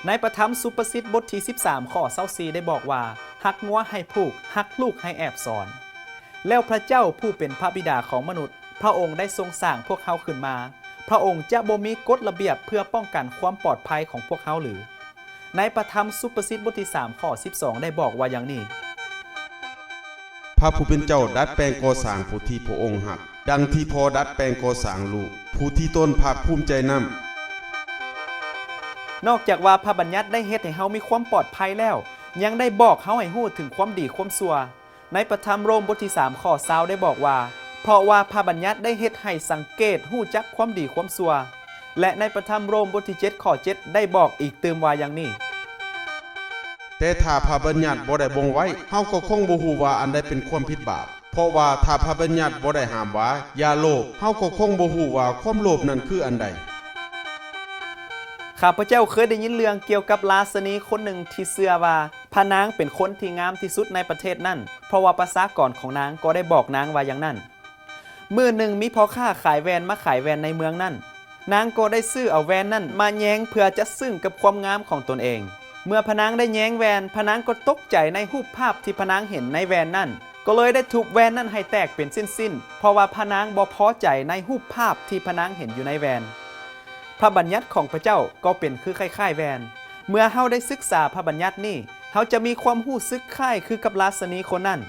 ໃນພະທຳສຸພາສິດບົດທີສິບສາມ ຂໍ້ຊາວສີ່ ໄດ້ບອກວ່າ, ຮັກງົວໃຫ້ຜູກ, ຮັກລູກໃຫ້ແອບສອນ. ແລ້ວພະເຈົ້າຜູ້ເປັນພະບິດາຂອງມະນຸດ, ພະອົງໄດ້ຊົງສ້າງພວກເຮົາຂຶ້ນມາ, ພະອົງຈະບໍ່ມີກົດລະບຽບເພື່ອປ້ອງກັນຄວາມປອດໄພຂອງພວກເຮົາຫຼື? ໃນພະທຳສຸພາສິດບົດທີສາມ ຂໍ້ສິບສອງ ໄດ້ບອກວ່າຢ່າງນີ້. ພະຜູ້ເປັນເຈົ້າດັດແປງກໍ່ສ້າງຜູ້ທີ່ພະອົງຮັກ, ດັ່ງທີ່ພໍ່ດັດແປງກໍ່ສ້າງລູກ, ຜູ້ທີ່ຕົນພາກພູມໃຈນຳ. ນອກຈາກວ່າພະບັນຍັດໄດ້ເຮັດໃຫ້ເຮົາມີຄວາມປອດໄພແລ້ວ, ຍັງໄດ້ບອກເຮົາໃຫ້ຮູ້ເຖິງຄວາມດີຄວາມຊົ່ວ. ໃນພະທຳໂຣມບົດທີສາມ ຂໍ້ຊາວ ໄດ້ບອກວ່າ, ເພາະວ່າພະບັນຍັດໄດ້ເຮັດໃຫ້ສັງເກດຮູ້ຈັກຄວາມດີຄວາມຊົ່ວ. ແລະ ໃນພະທຳໂຣມບົດທີເຈັດ ຂໍ້ເຈັດ ໄດ້ບອກອີກຕື່ມວ່າຢ່າງນີ້. ແຕ່ຖ້າພະບັນຍັດບໍ່ໄດ້ບົ່ງໄວ້, ເຮົາກໍຄົງບໍ່ຮູ້ວ່າອັນໃດເປັນຄວາມຜິດບາບ. ເພາະວ່າຖ້າພະບັນຍັດບໍ່ໄດ້ຫ້າມວ່າ, ຢ່າໂລບ, ເຮົາກໍຄົງບໍ່ຮູ້ວ່າຄວາມໂລບນັ້ນຄືອັນໃດ. ຂ້າພະເຈົ້າເຄີຍໄດ້ຍິນເລື່ອງກ່ຽວກັບລາຊະນີຄົນໜຶ່ງທີ່ເຊື່ອວ່າພະນາງເປັນຄົນທີ່ງາມທີ່ສຸດໃນປະເທດນັ້ນ, ເພາະວ່າປະຊາກອນຂອງນາງກໍໄດ້ບອກນາງວ່າຢ່າງນັ້ນ. ມື້ໜຶ່ງມີພໍ່ຄ້າຂາຍແວ່ນມາຂາຍແວ່ນໃນເມືອງນັ້ນ. ນາງກໍໄດ້ຊື້ເອົາແວ່ນນັ້ນມາແຍງເພື່ອຈະຊຶ້ງກັບຄວາມງາມຂອງຕົນເອງ. ເມື່ອພະນາງໄດ້ແຍງແວ່ນ, ພະນາງກໍຕົກໃຈໃນຮູບພາບທີ່ພະນາງເຫັນໃນແວ່ນນັ້ນ, ກໍເລີຍໄດ້ທຸບແວ່ນນັ້ນໃຫ້ແຕກເປັນຊິ້ນໆ, ເພາະວ່າພະນາງບໍ່ພໍໃຈໃນຮູບພາບທີ່ພະນາງເຫັນຢູ່ໃນແວ່ນ. ພະບັນຍັດຂອງພະເຈົ້າກໍເປັນຄືຄ້າຍໆແວ່ນ. ເມື່ອເຮົາໄດ້ສຶກສາພະບັນຍັດນີ້, ເຮົາຈະມີຄວາມຮູ້ສຶກຄ້າຍຄືກັບລາຊະນີຄົນນັ້ນ.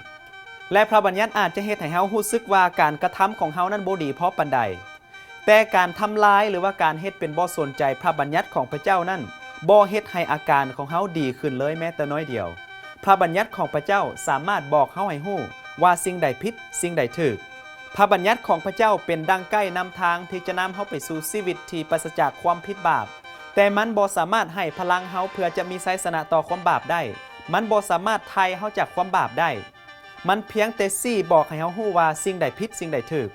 ແລະ ພະບັນຍັດອາດຈະເຮັດໃຫ້ເຮົາຮູ້ສຶກວ່າການກະທຳຂອງເຮົານັ້ນບໍ່ດີພໍປານໃດ. ແຕ່ການທຳລາຍ ຫຼືວ່າການເຮັດເປັນບໍ່ສົນໃຈພະບັນຍັດຂອງພະເຈົ້ານັ້ນ ບໍ່ເຮັດໃຫ້ອາການຂອງເຮົາດີຂຶ້ນເລີຍແມ້ແຕ່ໜ້ອຍດຽວ. ພະບັນຍັດຂອງພະເຈົ້າສາມາດບອກເຮົາໃຫ້ຮູ້ວ່າສິ່ງໃດຜິດ, ສິ່ງໃດຖືກ. ພະບັນຍັດຂອງພະເຈົ້າເປັນດັ່ງໄກນຳທາງທີ່ຈະນຳເຮົາໄປສູ່ຊີວິດທີ່ປາສະຈາກຄວາມຜິດບາບ, ແຕ່ມັນບໍ່ສາມາດໃຫ້ພະລັງເຮົາເພື່ອຈະມີໄຊຊະນະຕໍ່ຄວາມບາບໄດ້. ມັນບໍ່ສາມາດໄຖ່ເຮົາຈາກຄວາມບາບໄດ້. ມັນພຽງແຕ່ຊີ້ບອກໃຫ້ເຮົາຮູ້ວ່າສິ່ງໃດຜິດ, ສິ່ງໃດຖືກ,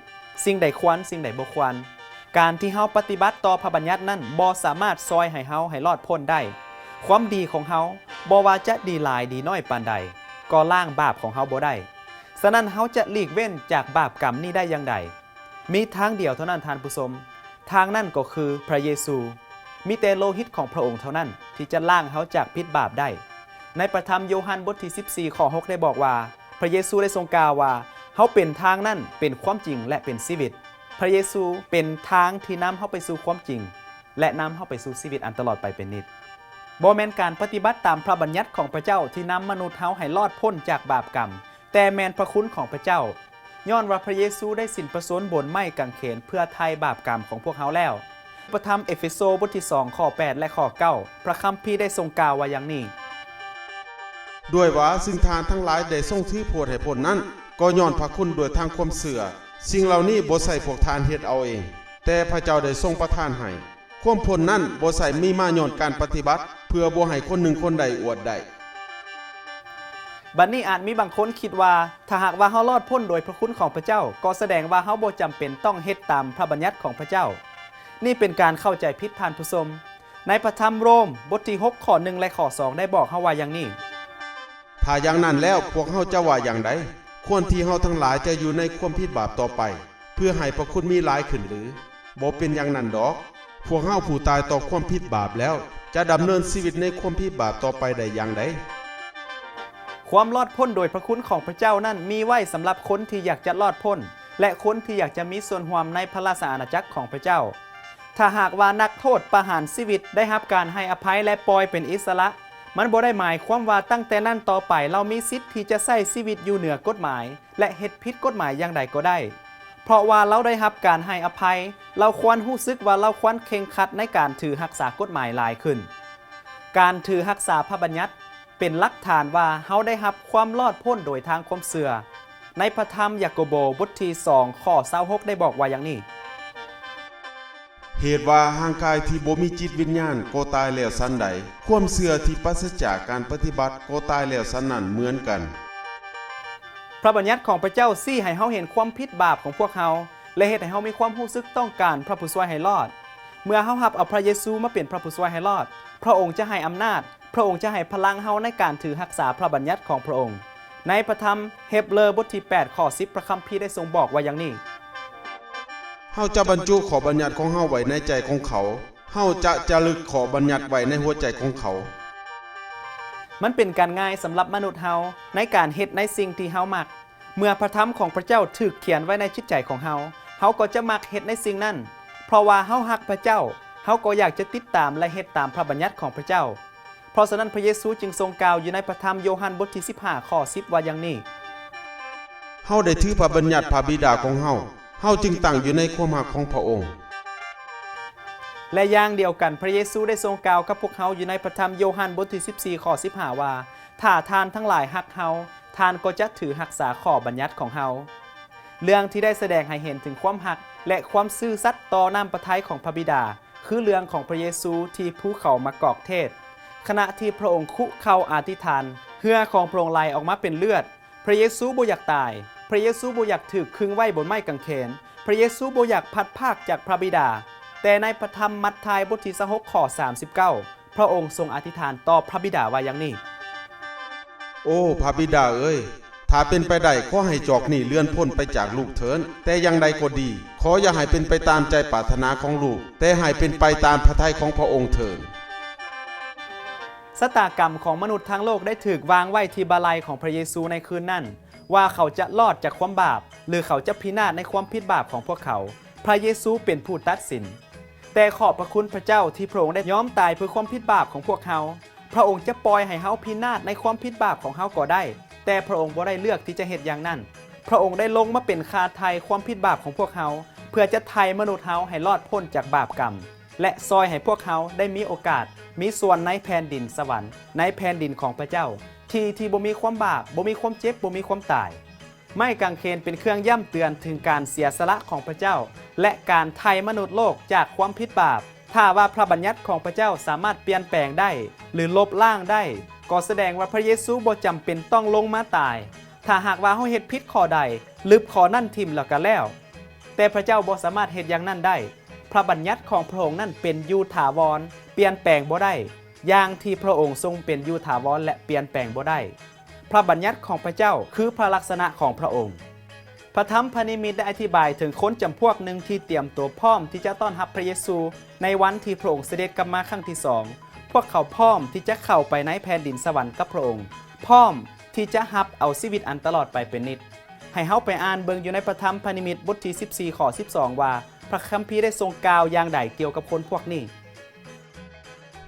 ສິ່ງໃດຄວນ, ສິ່ງໃດບໍ່ຄວນ. ການທີ່ເຮົາປະຕິບັດຕໍ່ພະບັນຍັດນັ້ນບໍ່ສາມາດຊ່ອຍໃຫ້ເຮົາໃຫ້ລອດພົ້ນໄດ້. ຄວາມດີຂອງເຮົາ, ບໍ່ວ່າຈະດີຫຼາຍດີນ້ອຍປານໃດ, ກໍລ້າງບາບຂອງເຮົາບໍ່ໄດ້. ສະນັ້ນເຮົາຈະຫຼີກເວັ້ນຈາກບາບກຳນີ້ໄດ້ຢ່າງໃດ? ມີທາງດຽວເທົ່ານັ້ນທ່ານຜູ້ຊົມ, ທາງນັ້ນກໍຄືພະເຢຊູ. ມີແຕ່ໂລຫິດຂອງພະອົງເທົ່ານັ້ນທີ່ຈະລ້າງເຮົາຈາກພິດບາບໄດ້. ໃນພະທຳໂຢຮັນບົດທີສິບສີ່ ຂໍ້ຫົກ ໄດ້ບອກວ່າ, ພະເຢຊູໄດ້ຊົງກ່າວວ່າ, ເຮົາເປັນທາງນັ້ນ, ເປັນຄວາມຈິງ ແລະ ເປັນຊີວິດ. ພະເຢຊູເປັນທາງທີ່ນຳເຮົາໄປສູ່ຄວາມຈິງ ແລະ ນຳເຮົາໄປສູ່ຊີວິດອັນຕະຫຼອດໄປເປັນນິດ. ບໍ່ແມ່ນການປະຕິບັດຕາມພະບັນຍັດຂອງພະເຈົ້າທີ່ນຳມະນຸດເຮົາໃຫ້ລອດພົ້ນຈາກບາບກຳ, ແຕ່ແມ່ນພະຄຸນຂອງພະເຈົ້າ. ຍ້ອນວ່າພະເຢຊູໄດ້ສິ້ນພະຊົນບົນໄມ້ກາງເຂນເພື່ອໄຖ່ບາບກຳຂອງພວກເຮົາແລ້ວ. ພະທຳເອເຟໂຊບົດທີສອງ ຂໍ້ແປດ ແລະ ຂໍ້ເກົ້າ ພະຄຳພີໄດ້ຊົງກ່າວວ່າຢ່າງນີ້. ດ້ວຍວ່າສິ່ງທ່ານທັງຫຼາຍໄດ້ຊົງຖືໂພດໃຫ້ພົ້ນນັ້ນ, ກໍຍ້ອນພະຄຸນດ້ວຍທາງຄວາມເຊື່ອ. ສິ່ງເຫຼົ່ານີ້ບໍ່ໃຊ້ພວກທ່ານເຮັດເອົາເອງ, ແຕ່ພະເຈົ້າໄດ້ຊົງປະທານໃຫ້. ຄວາມພົ້ນນັ້ນບໍ່ໃຊ້ມີມາຍ້ອນການປະຕິບັດ, ເພື່ອບໍ່ໃຫ້ຄົນໜຶ່ງຄົນໃດອວດໄດ້. ບັດນີ້ອາດມີບາງຄົນຄິດວ່າ, ຖ້າຫາກວ່າເຮົາລອດພົ້ນໂດຍພະຄຸນຂອງພະເຈົ້າ, ກໍສະແດງວ່າເຮົາບໍ່ຈຳເປັນຕ້ອງເຮັດຕາມພະບັນຍັດຂອງພະເຈົ້າ. ນີ້ເປັນການເຂົ້າໃຈຜິດ, ທ່ານຜູ້ຊົມ. ໃນພະທຳໂຣມ, ບົດທີຫົກ ຂໍ້ໜຶ່ງ ແລະ ຂໍ້ສອງ ໄດ້ບອກເຮົາວ່າຢ່າງນີ້. ຖ້າຢ່າງນັ້ນແລ້ວ, ພວກເຮົາຈະວ່າຢ່າງໃດ? ຄວນທີ່ເຮົາທັງຫຼາຍຈະຢູ່ໃນຄວາມຜິດບາບຕໍ່ໄປ, ເພື່ອໃຫ້ພະຄຸນມີຫຼາຍຂຶ້ນຫຼື? ບໍ່ເປັນຢ່າງນັ້ນດອກ. ພວກເຮົາຜູ້ຕາຍຕໍ່ຄວາມຜິດບາບແລ້ວ, ຈະດຳເນີນຊີວິດໃນຄວາມຜິດບາບຕໍ່ໄປໄດ້ຢ່າງໃດ? ຄວາມລອດພົ້ນໂດຍພະຄຸນຂອງພະເຈົ້ານັ້ນມີໄວ້ສຳລັບຄົນທີ່ຢາກຈະລອດພົ້ນ ແລະ ຄົນທີ່ຢາກຈະມີສ່ວນຮ່ວມໃນພະລາຊະອານາຈັກຂອງພະເຈົ້າ. ຖ້າຫາກວ່ານັກໂທດປະຫານຊີວິດໄດ້ຮັບການໃຫ້ອະໄພ ແລະ ປ່ອຍເປັນອິດສະຫຼະ, ມັນບໍ່ໄດ້ໝາຍຄວາມວ່າຕັ້ງແຕ່ນັ້ນຕໍ່ໄປລາວມີສິດທີ່ຈະໃຊ້ຊີວິດຢູ່ເໜືອກົດໝາຍ ແລະ ເຮັດຜິດກົດໝາຍຢ່າງໃດກໍໄດ້. ເພາະວ່າລາວໄດ້ຮັບການໃຫ້ອະໄພ, ລາວຄວນຮູ້ສຶກວ່າລາວຄວນເຄັ່ງຄັດໃນການຖືຮັກສາກົດໝາຍຫຼາຍຂຶ້ນ. ການຖືຮັກສາພະບັນຍັດ ເປັນຫຼັກຖານວ່າເຮົາໄດ້ຮັບຄວາມລອດພົ້ນໂດຍທາງຄວາມເຊື່ອ. ໃນພະທຳຢາໂກໂບ ບົດທີສອງ ຂໍ້ຊາວຫົກ ໄດ້ບອກວ່າຢ່າງນີ້. ເຫດວ່າຮ່າງກາຍທີ່ບໍ່ມີຈິດວິນຍານກໍຕາຍແລ້ວສັນໃດ, ຄວາມເຊື່ອທີ່ປາສະຈາກການປະຕິບັດກໍຕາຍແລ້ວສັນນັ້ນເໝືອນກັນ. ພະບັນຍັດຂອງພະເຈົ້າຊີ້ໃຫ້ເຮົາເຫັນຄວາມຜິດບາບຂອງພວກເຮົາ ແລະ ເຮັດໃຫ້ເຮົາມີຄວາມຮູ້ສຶກຕ້ອງການພະຜູ້ຊ່ວຍໃຫ້ລອດ. ເມື່ອເຮົາຮັບເອົາພະເຢຊູມາເປັນພະຜູ້ຊ່ວຍໃຫ້ລອດ, ພະອົງຈະໃຫ້ອຳນາດ, ພະອົງຈະໃຫ້ພະລັງເຮົາໃນການຖືຮັກສາພະບັນຍັດຂອງພະອົງ. ໃນພະທຳເຮັບເລີບົດທີແປດ ຂໍ້ສິບ ພະຄຳພີໄດ້ຊົງບອກໄວ້ຢ່າງນີ້. ເຮົາຈະບັນຈຸຂໍ້ບັນຍັດຂອງເຮົາໄວ້ໃນໃຈຂອງເຂົາ, ເຮົາຈະຈາລຶກຂໍ້ບັນຍັດໄວ້ໃນຫົວໃຈຂອງເຂົາ. ມັນເປັນການງ່າຍສຳລັບມະນຸດເຮົາໃນການເຮັດໃນສິ່ງທີ່ເຮົາມັກ. ເມື່ອພະທຳຂອງພະເຈົ້າຖືກຂຽນໄວ້ໃນຈິດໃຈຂອງເຮົາ, ເຮົາກໍຈະມັກເຮັດໃນສິ່ງນັ້ນ. ເພາະວ່າເຮົາຮັກພະເຈົ້າ, ເຮົາກໍຢາກຈະຕິດຕາມ ແລະ ເຮັດຕາມພະບັນຍັດຂອງພະເຈົ້າ. ເພາະສະນັ້ນ, ພະເຢຊູຈຶ່ງຊົງກ່າວຢູ່ໃນພະທຳໂຢຮັນບົດທີສິບຫ້າ ຂໍ້ສິບ ວ່າຢ່າງນີ້, ເຮົາໄດ້ຖືພະບັນຍັດພະບິດາຂອງເຮົາ, ເຮົາຈຶ່ງຕັ້ງຢູ່ໃນຄວາມຮັກຂອງພະອົງ. ແລະ ຢ່າງດຽວກັນ, ພະເຢຊູໄດ້ຊົງກ່າວກັບພວກເຮົາຢູ່ໃນພະທຳໂຢຮັນບົດທີສິບສີ່ ຂໍ້ສິບຫ້າ ວ່າ, ຖ້າທ່ານທັງຫຼາຍຮັກເຮົາ, ທ່ານກໍຈະຖືຮັກສາຂໍ້ບັນຍັດຂອງເຮົາ. ເລື່ອງທີ່ໄດ້ສະແດງໃຫ້ເຫັນເຖິງຄວາມຮັກ ແລະ ຄວາມຊື່ສັດຕໍ່ນ້ຳພະໄທຂອງພະບິດາ ຄືເລື່ອງຂອງພະເຢຊູທີ່ພູເຂົາໝາກກອກເທດ. ຂະນະທີ່ພະອົງຄຸເຂົ່າອະທິຖານ, ເຫື່ອຂອງພະອົງໄຫຼອອກມາເປັນເລືອດ. ພະເຢຊູບໍ່ຢາກຕາຍ. ພະເຢຊູບໍ່ຢາກຖືກຄຶງໄວ້ບົນໄມ້ກາງເຂນ. ພະເຢຊູບໍ່ຢາກພັດພາກຈາກພະບິດາ. ແຕ່ໃນພະທຳມັດທາຍບົດທີຊາວຫົກ ຂໍ້ສາມສິບເກົ້າ ພະອົງຊົງອະທິຖານຕໍ່ພະບິດາວ່າຢ່າງນີ້, ໂອ້ ພະບິດາເອີຍ, ຖ້າເປັນໄປໄດ້, ຂໍໃຫ້ຈອກນີ້ເລື່ອນພົ້ນໄປຈາກລູກເຖີ້ນ. ແຕ່ຢ່າງໃດກໍດີ, ຂໍຢ່າໃຫ້ເປັນໄປຕາມໃຈປາດຖະໜາຂອງລູກ, ແຕ່ໃຫ້ເປັນໄປຕາມພະໄທຂອງພະອົງເຖີ້ນ. ຊະຕາກຳຂອງມະນຸດທັງໂລກໄດ້ຖືກວາງໄວ້ທີ່ບ່າໄຫຼ່ຂອງພະເຢຊູໃນຄືນນັ້ນ, ວ່າເຂົາຈະລອດຈາກຄວາມບາບ ຫຼື ເຂົາຈະພິນາດໃນຄວາມຜິດບາບຂອງພວກເຂົາ. ພະເຢຊູເປັນຜູ້ຕັດສິນ. ແຕ່ຂອບພະຄຸນພະເຈົ້າທີ່ພະອົງໄດ້ຍອມຕາຍເພື່ອຄວາມຜິດບາບຂອງພວກເຮົາ. ພະອົງຈະປ່ອຍໃຫ້ເຮົາພິນາດໃນຄວາມຜິດບາບຂອງເຮົາກໍໄດ້, ແຕ່ພະອົງບໍ່ໄດ້ເລືອກທີ່ຈະເຮັດຢ່າງນັ້ນ. ພະອົງໄດ້ລົງມາເປັນຄ່າໄຖ່ຄວາມຜິດບາບຂອງພວກເຮົາ, ເພື່ອຈະໄຖ່ມະນຸດເຮົາໃຫ້ລອດພົ້ນຈາກບາບກຳ ແລະ ຊ່ອຍໃຫ້ພວກເຮົາໄດ້ມີໂອກາດມີສ່ວນໃນແຜ່ນດິນສະຫວັນ, ໃນແຜ່ນດິນຂອງພະເຈົ້າ, ທີ່ທີ່ບໍ່ມີຄວາມບາບ, ບໍ່ມີຄວາມເຈັບ, ບໍ່ມີຄວາມຕາຍ. ໄມ້ກາງເຂນເປັນເຄື່ອງຢ້ຳເຕືອນເຖິງການເສຍສະຫຼະຂອງພະເຈົ້າ ແລະ ການໄຖ່ມະນຸດໂລກຈາກຄວາມຜິດບາບ. ຖ້າວ່າພະບັນຍັດຂອງພະເຈົ້າສາມາດປ່ຽນແປງໄດ້ ຫຼື ລົບລ້າງໄດ້, ກໍສະແດງວ່າພະເຢຊູບໍ່ຈຳເປັນຕ້ອງລົງມາຕາຍ. ຖ້າຫາກວ່າເຮົາເຮັດຜິດຂໍ້ໃດ, ລຶບຂໍ້ນັ້ນຖິ້ມແລ້ວກໍແລ້ວ. ແຕ່ພະເຈົ້າບໍ່ສາມາດເຮັດຢ່າງນັ້ນໄດ້. ພະບັນຍັດຂອງພະອົງນັ້ນເປັນຢູ່ຖາວອນ, ປ່ຽນແປງບໍ່ໄດ້, ຢ່າງທີ່ພະອົງຊົງເປັນຢູ່ຖາວອນ ແລະ ປ່ຽນແປງບໍ່ໄດ້. ພະບັນຍັດຂອງພະເຈົ້າຄືພະລັກສະນະຂອງພະອົງ. ພະທຳພະນິມິດໄດ້ອະທິບາຍເຖິງຄົນຈຳພວກໜຶ່ງທີ່ຕຽມຕົວພ້ອມທີ່ຈະຕ້ອນຮັບພະເຢຊູໃນວັນທີ່ພະອົງສະເດັດກັບມາຄັ້ງທີສອງ. ພວກເຂົາພ້ອມທີ່ຈະເຂົ້າໄປໃນແຜ່ນດິນສະຫວັນກັບພະອົງ, ພ້ອມທີ່ຈະຮັບເອົາຊີວິດອັນຕະຫຼອດໄປເປັນນິດ. ໃຫ້ເຮົາໄປອ່ານເບິ່ງຢູ່ໃນພະທຳພະນິມິດບົດທີສິບສີ່ ຂໍ້ສິບສອງ ວ່າ ພະຄຳພີໄດ້ຊົງກ່າວຢ່າງໃດກ່ຽວກັບຄົນພວກນີ້.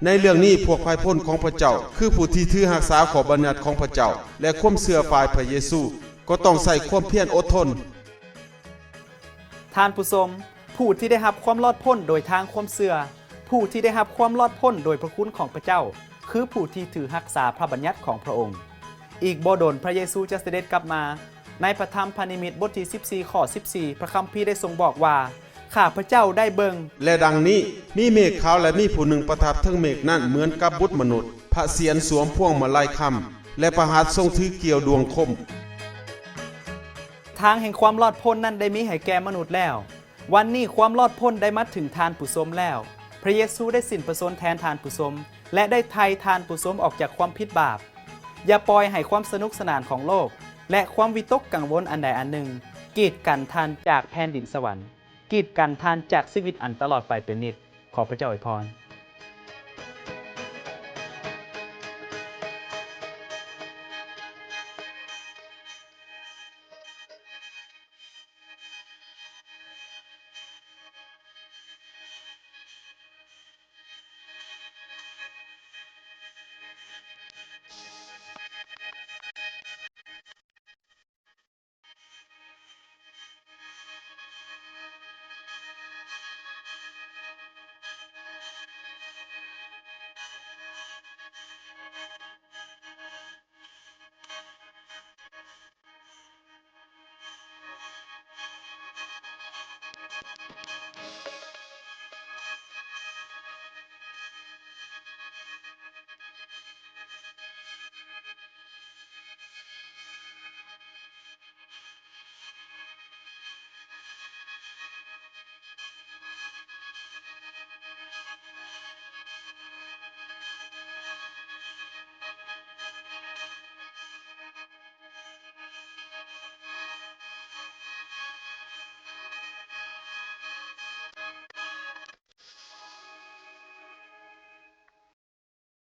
ໃນເລື່ອງນີ້ພວກພາຍພົນຂອງພະເຈົ້າ ຄືຜູ້ທີ່ຖືຮັກສາຂໍ້ບັນຍັດຂອງພະເຈົ້າ ແລະ ຄວາມເຊື່ອຝ່າຍພະເຢຊູ ກໍຕ້ອງໃຊ້ຄວາມພຽນອົດທົນ. ທ່ານຜູ້ຊົມ, ຜູ້ທີ່ໄດ້ຮັບຄວາມລອດພົ້ນໂດຍທາງຄວາມເຊື່ອ, ຜູ້ທີ່ໄດ້ຮັບຄວາມລອດພົ້ນໂດຍພະຄຸນຂອງພະເຈົ້າ ຄືຜູ້ທີ່ຖືຮັກສາພະບັນຍັດຂອງພະອົງ. ອີກບໍ່ດົນພະເຢຊູຈະສະເດັດກັບມາ. ໃນພະທຳພະນິມິດບົດທີສິບສີ່ ຂໍ້ສິບສີ່ ພະຄຳພີໄດ້ຊົງບອກວ່າ, ຂ້າພະເຈົ້າໄດ້ເບິ່ງ ແລະ ດັ່ງນີ້, ມີເມກຂາວ ແລະ ມີຜູ້ໜຶ່ງປະທັບເທິງເມກນັ້ນເໝືອນກັບບຸດມະນຸດ, ພະຊຽນສວມພວງມາໄລຄຳ ແລະ ພະຫັດຊົງຖືກ່ຽວດ້ວງຄົມ. ທາງແຫ່ງຄວາມລອດພົ້ນນັ້ນໄດ້ມີໃຫ້ແກ່ມະນຸດແລ້ວ. ວັນນີ້ຄວາມລອດພົ້ນໄດ້ມາເຖິງທ່ານຜູ້ຊົມແລ້ວ. ພະເຢຊູໄດ້ສິ້ນພະຊົນແທນທ່ານຜູ້ຊົມ ແລະ ໄດ້ໄຖ່ທ່ານຜູ້ຊົມອອກຈາກຄວາມຜິດບາບ. ຢ່າປ່ອຍໃຫ້ຄວາມສະໜຸກສະໜານຂອງໂລກ ແລະ ຄວາມວິຕົກກັງວົນອັນໃດອັນໜຶ່ງ ກີດກັນທ່ານຈາກແຜ່ນດິນສະຫວັນ, ກີດກັນທ່ານຈາກຊີວິດອັນຕະຫຼອດໄປເປັນນິດ. ຂໍພະເຈົ້າອວຍພອນ.